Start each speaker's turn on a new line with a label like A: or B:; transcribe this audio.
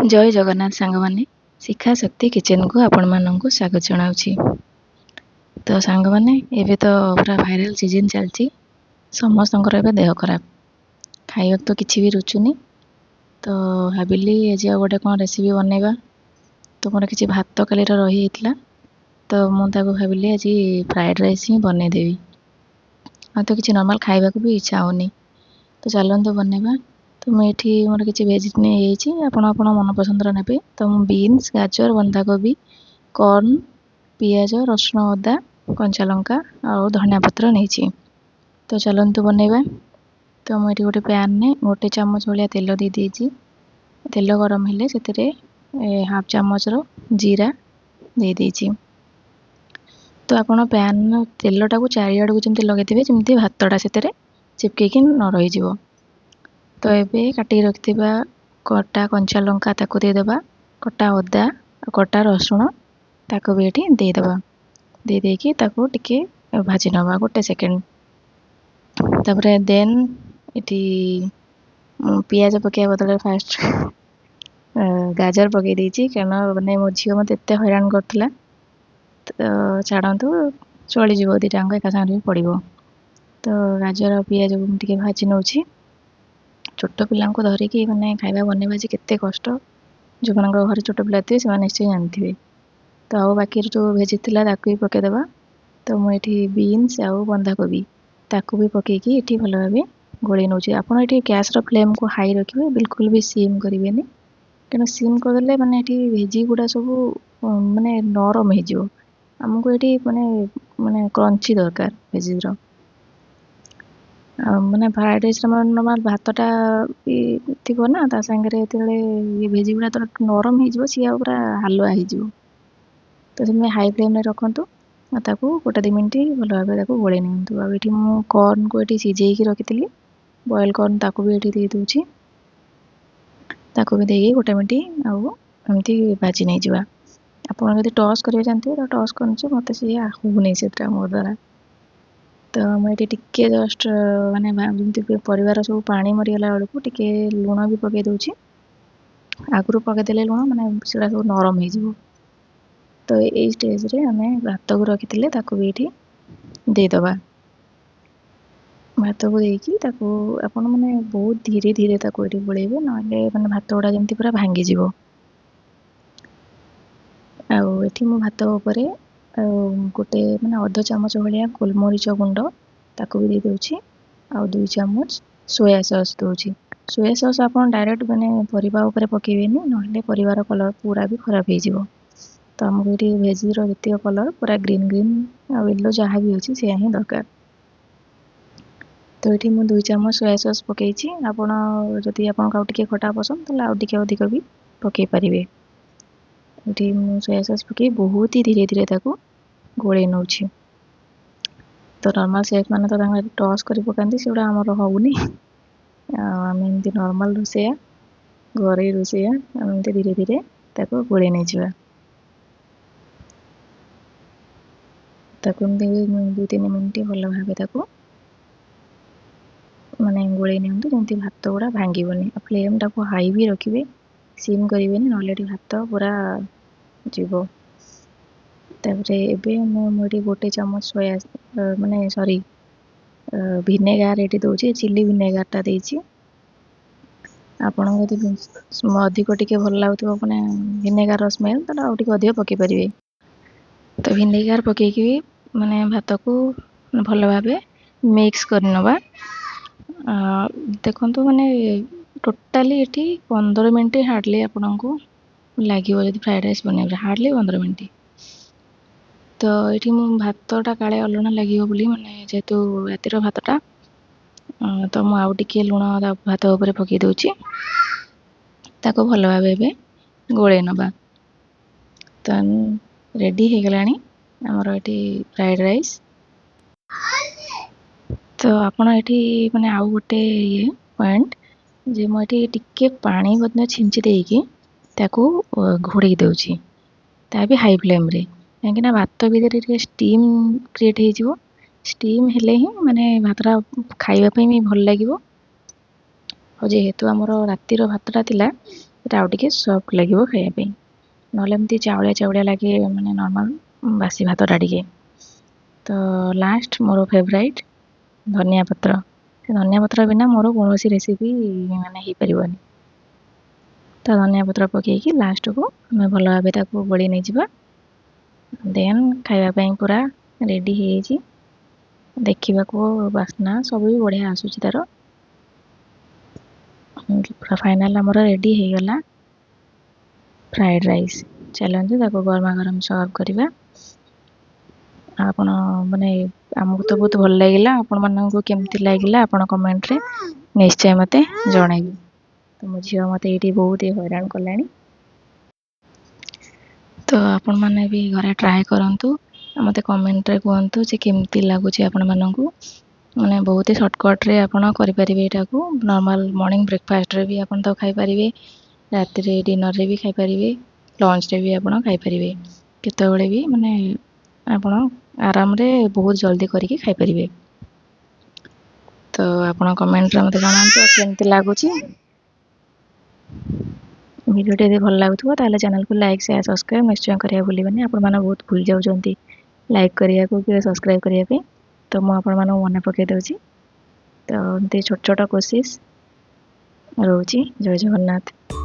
A: ଜୟ ଜଗନ୍ନାଥ ସାଙ୍ଗମାନେ, ଶିଖା ଶକ୍ତି କିଚେନକୁ ଆପଣମାନଙ୍କୁ ସ୍ୱାଗତ ଜଣାଉଛି। ତ ସାଙ୍ଗମାନେ, ଏବେ ତ ପୁରା ଭାଇରାଲ ସିଜନ୍ ଚାଲିଛି, ସମସ୍ତଙ୍କର ଏବେ ଦେହ ଖରାପ, ଖାଇବାକୁ ତ କିଛି ବି ରୁଚୁନି। ତ ଭାବିଲି ଆଜି ଆଉ ଗୋଟେ କ'ଣ ରେସିପି ବନେଇବା। ତ ମୋର କିଛି ଭାତ କାଲିର ରହିଯାଇଥିଲା, ତ ମୁଁ ତାକୁ ଭାବିଲି ଆଜି ଫ୍ରାଏଡ଼୍ ରାଇସ୍ ହିଁ ବନେଇଦେବି। ଆଉ ତ କିଛି ନର୍ମାଲ୍ ଖାଇବାକୁ ବି ଇଚ୍ଛା ହେଉନି, ତ ଚାଲନ୍ତୁ ବନେଇବା। ତ ମୁଁ ଏଠି ମୋର କିଛି ଭେଜ୍ ନେଇଯାଇଛି, ଆପଣ ଆପଣ ମନପସନ୍ଦର ନେବେ। ତ ମୁଁ ବିନ୍ସ, ଗାଜର, ବନ୍ଧାକୋବି, କର୍ନ, ପିଆଜ, ରସୁଣ, ଅଦା, କଞ୍ଚା ଲଙ୍କା ଆଉ ଧନିଆ ପତ୍ର ନେଇଛି। ତ ଚାଲନ୍ତୁ ବନେଇବା। ତ ମୁଁ ଏଠି ଗୋଟେ ପ୍ୟାନ୍ରେ ଗୋଟେ ଚାମଚ ଭଳିଆ ତେଲ ଦେଇଦେଇଛି। ତେଲ ଗରମ ହେଲେ ସେଥିରେ ହାଫ୍ ଚାମଚର ଜିରା ଦେଇଦେଇଛି। ତ ଆପଣ ପ୍ୟାନ୍ ତେଲଟାକୁ ଚାରିଆଡ଼କୁ ଯେମିତି ଲଗେଇଦେବେ, ଯେମିତି ଭାତଟା ସେଥିରେ ଚିପକେଇକି ନ ରହିଯିବ। ତ ଏବେ କାଟିକି ରଖିଥିବା କଟା କଞ୍ଚା ଲଙ୍କା ତାକୁ ଦେଇଦେବା, କଟା ଅଦା ଆଉ କଟା ରସୁଣ ତାକୁ ବି ଏଠି ଦେଇଦେବା। ଦେଇଦେଇକି ତାକୁ ଟିକେ ଭାଜି ନେବା ଗୋଟେ ସେକେଣ୍ଡ। ତାପରେ ଦେନ୍ ଏଠି ମୁଁ ପିଆଜ ପକାଇବା ବଦଳରେ ଫାଷ୍ଟ ଗାଜର ପକାଇ ଦେଇଛି, କାରଣ ମାନେ ମୋ ଝିଅ ମୋତେ ଏତେ ହଇରାଣ କରୁଥିଲା। ତ ଛାଡ଼ନ୍ତୁ, ଚଳିଯିବ, ଦୁଇଟାଙ୍କ ଏକା ସାଙ୍ଗରେ ବି ପଡ଼ିବ। ତ ଗାଜର ଆଉ ପିଆଜକୁ ମୁଁ ଟିକେ ଭାଜି ନେଉଛି। ଛୋଟ ପିଲାଙ୍କୁ ଧରିକି ମାନେ ଖାଇବା ବନେଇବା ଯେ କେତେ କଷ୍ଟ, ଯେଉଁମାନଙ୍କର ଘରେ ଛୋଟ ପିଲା ଥିବେ ସେମାନେ ନିଶ୍ଚୟ ଜାଣିଥିବେ। ତ ଆଉ ବାକିର ଯେଉଁ ଭେଜି ଥିଲା ତାକୁ ବି ପକାଇଦେବା। ତ ମୁଁ ଏଠି ବିନ୍ସ ଆଉ ବନ୍ଧାକୋବି ତାକୁ ବି ପକାଇକି ଏଠି ଭଲ ଭାବେ ଗୋଳେଇ ନେଉଛି। ଆପଣ ଏଠି ଗ୍ୟାସ୍ର ଫ୍ଲେମ୍କୁ ହାଇ ରଖିବେ, ବିଲକୁଲ ବି ସିମ୍ କରିବେନି, କାରଣ ସିମ୍ କରିଦେଲେ ମାନେ ଏଠି ଭେଜି ଗୁଡ଼ା ସବୁ ମାନେ ନରମ ହେଇଯିବ। ଆମକୁ ଏଠି ମାନେ କ୍ରଞ୍ଚି ଦରକାର ଭେଜିର। ଆଉ ମାନେ ଫ୍ରାଏଡ଼୍ ରାଇସ୍ର ନର୍ମାଲ୍ ଭାତଟା ବି ଥିବ ନା, ତା ସାଙ୍ଗରେ ଯେତେବେଳେ ଇଏ ଭେଜି ଗୁଡ଼ା ତ ନରମ ହେଇଯିବ, ସିଏ ଆଉ ପୁରା ହାଲୁଆ ହେଇଯିବ। ତ ସେଥିପାଇଁ ହାଇ ଫ୍ଲେମ୍ରେ ରଖନ୍ତୁ ଆଉ ତାକୁ ଗୋଟେ 2 ମିନିଟ୍ ଭଲ ଭାବେ ତାକୁ ଗୋଳେଇ ନିଅନ୍ତୁ। ଆଉ ଏଠି ମୁଁ କର୍ଣ୍ଣକୁ ଏଠି ସିଝେଇକି ରଖିଥିଲି, ବଏଲ୍ କର୍ଣ୍ଣ, ତାକୁ ବି ଏଠି ଦେଇଦେଉଛି। ତାକୁ ବି ଦେଇକି ଗୋଟେ ମିନିଟ୍ ଆଉ ଏମିତି ଭାଜି ନେଇଯିବା। ଆପଣ ଯଦି ଟସ୍ କରିବାକୁ ଜାଣିଥିବେ ତ ଟସ୍ କରନ୍ତୁ, ମୋତେ ସିଏ ହେଉନି ସେଟା ମୋ ଦ୍ୱାରା। ତ ମୁଁ ଏଠି ଟିକେ ଜଷ୍ଟ ମାନେ ଯେମିତି ପରିବାର ସବୁ ପାଣି ମରିଗଲା ବେଳକୁ ଟିକେ ଲୁଣ ବି ପକାଇ ଦେଉଛି। ଆଗରୁ ପକାଇଦେଲେ ଲୁଣ ମାନେ ସେଗୁଡ଼ା ସବୁ ନରମ ହେଇଯିବ। ତ ଏଇ ଷ୍ଟେଜ୍ରେ ଆମେ ଭାତକୁ ରଖିଥିଲେ ତାକୁ ବି ଏଠି ଦେଇଦେବା। ଭାତକୁ ଦେଇକି ତାକୁ ଆପଣ ମାନେ ବହୁତ ଧୀରେ ଧୀରେ ତାକୁ ଏଠି ଗୋଳେଇବେ, ନହେଲେ ମାନେ ଭାତ ଗୁଡ଼ା ଯେମିତି ପୁରା ଭାଙ୍ଗିଯିବ। ଆଉ ଏଠି ମୁଁ ଭାତ ଉପରେ ଆଉ ଗୋଟେ ମାନେ ଅଧ ଚାମଚ ଭଳିଆ ଗୋଲମରିଚ ଗୁଣ୍ଡ ତାକୁ ବି ଦେଇଦେଉଛି, ଆଉ 2 ଚାମଚ ସୋୟା ସସ୍ ଦେଉଛି। ସୋୟା ସସ୍ ଆପଣ ଡାଇରେକ୍ଟ ମାନେ ପରିବା ଉପରେ ପକାଇବେନି, ନହେଲେ ପରିବାର କଲର୍ ପୁରା ବି ଖରାପ ହେଇଯିବ। ତ ଆମକୁ ଏଠି ଭେଜିର ଯେତିକ କଲର୍ ପୁରା ଗ୍ରୀନ୍ ଗ୍ରୀନ୍ ଆଉ ୟେଲୋ ଯାହା ବି ଅଛି ସେୟା ହିଁ ଦରକାର। ତ ଏଠି ମୁଁ 2 ଚାମଚ ସୋୟା ସସ୍ ପକାଇଛି। ଆପଣ ଯଦି ଆପଣଙ୍କୁ ଆଉ ଟିକେ ଖଟା ପସନ୍ଦ ତାହେଲେ ଆଉ ଟିକେ ଅଧିକ ବି ପକାଇ ପାରିବେ। ଏଠି ମୁଁ ସୋୟା ସସ୍ ପକାଇ ବହୁତ ହି ଧୀରେ ଧୀରେ ତାକୁ ଗୋଳେଇ ନେଉଛି। ତ ନର୍ମାଲ୍ ସେଫ୍ ମାନେ ତ ତାଙ୍କର ଟସ୍ କରି ପକାନ୍ତି, ସେଗୁଡ଼ା ଆମର ହେଉନି। ଆଉ ଆମେ ଏମିତି ନର୍ମାଲ୍ ରୋଷେଇଆ, ଘରୋଇ ରୋଷେଇଆ, ଆମେ ଏମିତି ଧୀରେ ଧୀରେ ତାକୁ ଗୋଳେଇ ନେଇଯିବା। ତାକୁ ଏମିତି 2-3 ମିନିଟ୍ ଭଲ ଭାବେ ତାକୁ ମାନେ ଗୋଳେଇ ନିଅନ୍ତୁ, ଯେମିତି ଭାତ ଗୁଡ଼ା ଭାଙ୍ଗିବନି। ଆଉ ଫ୍ଲେମ୍ଟାକୁ ହାଇ ବି ରଖିବେ, ସିମ୍ କରିବେନି, ନହେଲେ ଏଠି ଭାତ ପୁରା ଯିବ। ତାପରେ ଏବେ ମୁଁ ଏଠି ଗୋଟେ ଚାମଚ ସୋୟା ମାନେ ସରି ଭିନେଗାର ଏଠି ଦେଉଛି, ଚିଲି ଭିନେଗାରଟା ଦେଇଛି। ଆପଣଙ୍କୁ ଯଦି ଅଧିକ ଟିକେ ଭଲ ଲାଗୁଥିବ ମାନେ ଭିନେଗାରର ସ୍ମେଲ୍, ତାହେଲେ ଆଉ ଟିକେ ଅଧିକ ପକାଇ ପାରିବେ। ତ ଭିନେଗାର ପକାଇକି ବି ମାନେ ଭାତକୁ ଭଲ ଭାବେ ମିକ୍ସ କରିନେବା। ଦେଖନ୍ତୁ ମାନେ ଟୋଟାଲି ଏଠି 15 ମିନିଟ୍ ହାର୍ଡ଼ଲି ଆପଣଙ୍କୁ ଲାଗିବ ଯଦି ଫ୍ରାଏଡ଼୍ ରାଇସ୍ ବନେଇବେ, ହାର୍ଡ଼ଲି 15 ମିନିଟ୍। ତ ଏଠି ମୁଁ ଭାତଟା କାଳେ ଅଲଣା ଲାଗିବ ବୋଲି, ମାନେ ଯେହେତୁ ରାତିର ଭାତଟା, ତ ମୁଁ ଆଉ ଟିକେ ଲୁଣ ଭାତ ଉପରେ ପକାଇ ଦେଉଛି। ତାକୁ ଭଲ ଭାବେ ଏବେ ଗୋଳେଇ ନେବା। ତ ରେଡ଼ି ହେଇଗଲାଣି ଆମର ଏଠି ଫ୍ରାଏଡ଼୍ ରାଇସ୍। ତ ଆପଣ ଏଠି ମାନେ ଆଉ ଗୋଟେ ଇଏ ପଏଣ୍ଟ ଯେ ମୁଁ ଏଠି ଟିକେ ପାଣି ମଧ୍ୟ ଛିଞ୍ଚି ଦେଇକି ତାକୁ ଘୋଡ଼େଇ ଦେଉଛି, ତା ବି ହାଇ ଫ୍ଲେମ୍ରେ, କାହିଁକିନା ଭାତ ଭିତରେ ଟିକେ ଷ୍ଟିମ୍ କ୍ରିଏଟ୍ ହେଇଯିବ। ଷ୍ଟିମ୍ ହେଲେ ହିଁ ମାନେ ଭାତଟା ଖାଇବା ପାଇଁ ବି ଭଲ ଲାଗିବ। ଆଉ ଯେହେତୁ ଆମର ରାତିର ଭାତଟା ଥିଲା, ସେଟା ଆଉ ଟିକେ ସଫ୍ଟ ଲାଗିବ ଖାଇବା ପାଇଁ। ନହେଲେ ଏମିତି ଚାଉଳିଆ ଚାଉଳିଆ ଲାଗେ, ମାନେ ନର୍ମାଲ୍ ବାସି ଭାତଟା ଟିକେ। ତ ଲାଷ୍ଟ ମୋର ଫେଭରାଇଟ୍ ଧନିଆ ପତ୍ର। ସେ ଧନିଆ ପତ୍ର ବିନା ମୋର କୌଣସି ରେସିପି ମାନେ ହେଇପାରିବନି। ତ ଧନିଆ ପତ୍ର ପକାଇକି ଲାଷ୍ଟକୁ ଆମେ ଭଲ ଭାବେ ତାକୁ ଗୋଳେଇ ନେଇଯିବା। ଦେନ୍ ଖାଇବା ପାଇଁ ପୁରା ରେଡ଼ି ହେଇଯାଇଛି। ଦେଖିବାକୁ, ବାସ୍ନା ସବୁ ବି ବଢ଼ିଆ ଆସୁଛି ତାର। ପୁରା ଫାଇନାଲ୍ ଆମର ରେଡ଼ି ହେଇଗଲା ଫ୍ରାଏଡ଼୍ ରାଇସ୍। ଚାଲନ୍ତୁ, ତାକୁ ଗରମା ଗରମ ସର୍ଭ କରିବା। ଆପଣ ମାନେ ଆମକୁ ତ ବହୁତ ଭଲ ଲାଗିଲା। ଆପଣମାନଙ୍କୁ କେମିତି ଲାଗିଲା, ଆପଣ କମେଣ୍ଟରେ ନିଶ୍ଚୟ ମୋତେ ଜଣାଇବେ। ତ ମୋ ଝିଅ ମୋତେ ଏଇଠି ବହୁତ ହଇରାଣ କଲାଣି। ତ ଆପଣମାନେ ବି ଘରେ ଟ୍ରାଏ କରନ୍ତୁ, ମୋତେ କମେଣ୍ଟରେ କୁହନ୍ତୁ ଯେ କେମିତି ଲାଗୁଛି ଆପଣମାନଙ୍କୁ। ମାନେ ବହୁତ ହି ସର୍ଟକଟ୍ରେ ଆପଣ କରିପାରିବେ ଏଇଟାକୁ। ନର୍ମାଲ୍ ମର୍ଣ୍ଣିଂ ବ୍ରେକଫାଷ୍ଟରେ ବି ଆପଣ ତାକୁ ଖାଇପାରିବେ, ରାତିରେ ଡିନର୍ରେ ବି ଖାଇପାରିବେ, ଲଞ୍ଚରେ ବି ଆପଣ ଖାଇପାରିବେ। କେତେବେଳେ ବି ମାନେ ଆପଣ ଆରାମରେ ବହୁତ ଜଲ୍ଦି କରିକି ଖାଇପାରିବେ। ତ ଆପଣ କମେଣ୍ଟରେ ମୋତେ ଜଣାନ୍ତୁ ଆଉ କେମିତି ଲାଗୁଛି। ଭିଡ଼ିଓଟି ଯଦି ଭଲ ଲାଗୁଥିବ, ତାହେଲେ ଚ୍ୟାନେଲକୁ ଲାଇକ୍, ସେୟାର, ସବସ୍କ୍ରାଇବ୍ ନିଶ୍ଚୟ କରିବାକୁ ଭୁଲିବେନି। ଆପଣମାନେ ବହୁତ ଭୁଲି ଯାଉଛନ୍ତି ଲାଇକ୍ କରିବାକୁ କି ସବସ୍କ୍ରାଇବ୍ କରିବା ପାଇଁ, ତ ମୁଁ ଆପଣମାନଙ୍କୁ ମନେ ପକାଇ ଦେଉଛି। ତ ଏମିତି ଛୋଟ ଛୋଟ କୋସିସ୍ ରହୁଛି। ଜୟ ଜଗନ୍ନାଥ।